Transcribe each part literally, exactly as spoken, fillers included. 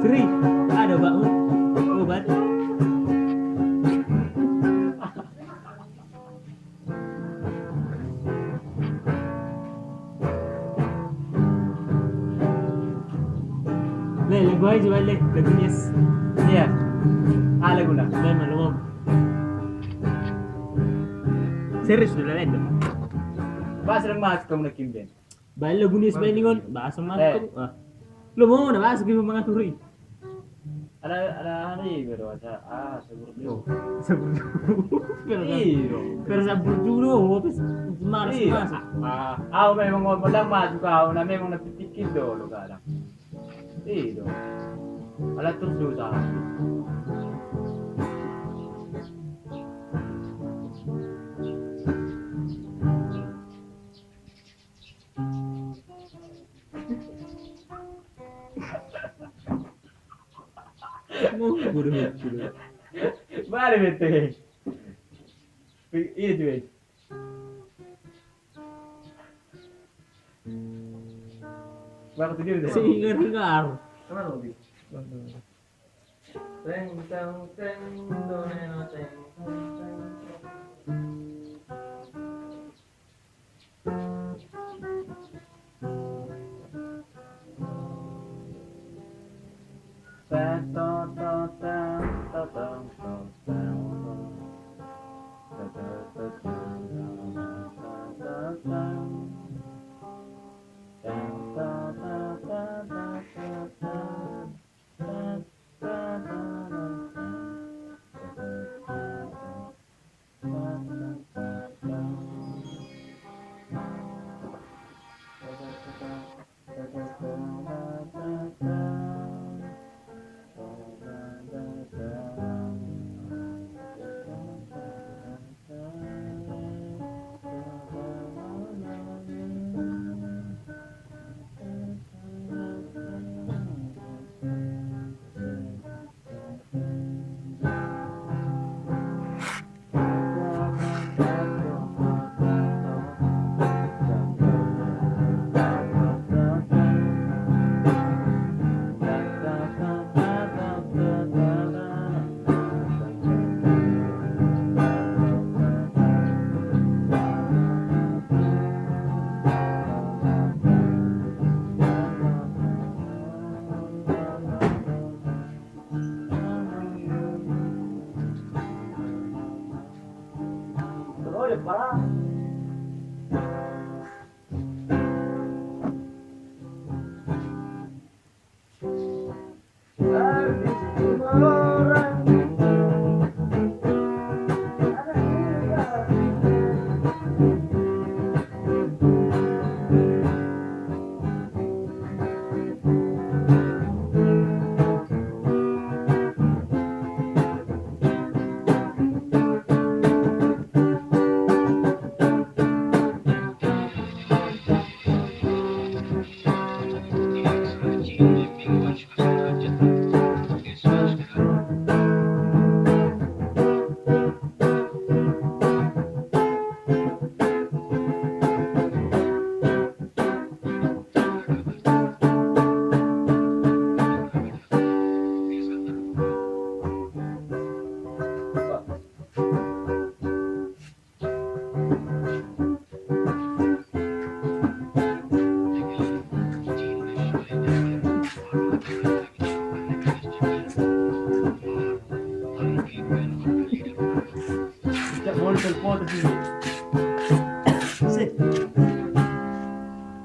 Sri, ada obatmu? Obat. Le, lagu aja coba le, lagu Nias. Iya. Ah, lagu lah. Memang lu mau. Serius lu, lain dong. Pas dah masuk kamu nak kimben. Baen lagu Nias baen ingon, bahasa mangkok. Ah. Lo mau na bahasa gimana mangatur i? Ada, ada hari baru ada. Ah, sebelum dulu. Sebelum dulu. Iyo. Baru sebelum dulu, habis malas. Ah, ah, memang mau bilang maju kau, nah memang na pikir dulu kadang. Iyo. Ada terus dosa. Mana bete? Iya, cuy. Baru tuh dia udah. Singar-singar. Kemana, Bobi? Teng, teng, teng, tone, teng, teng, teng.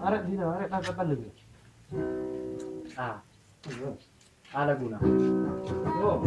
Aret di sini, aret, aret, aret. Ah. Ada guna. Oh.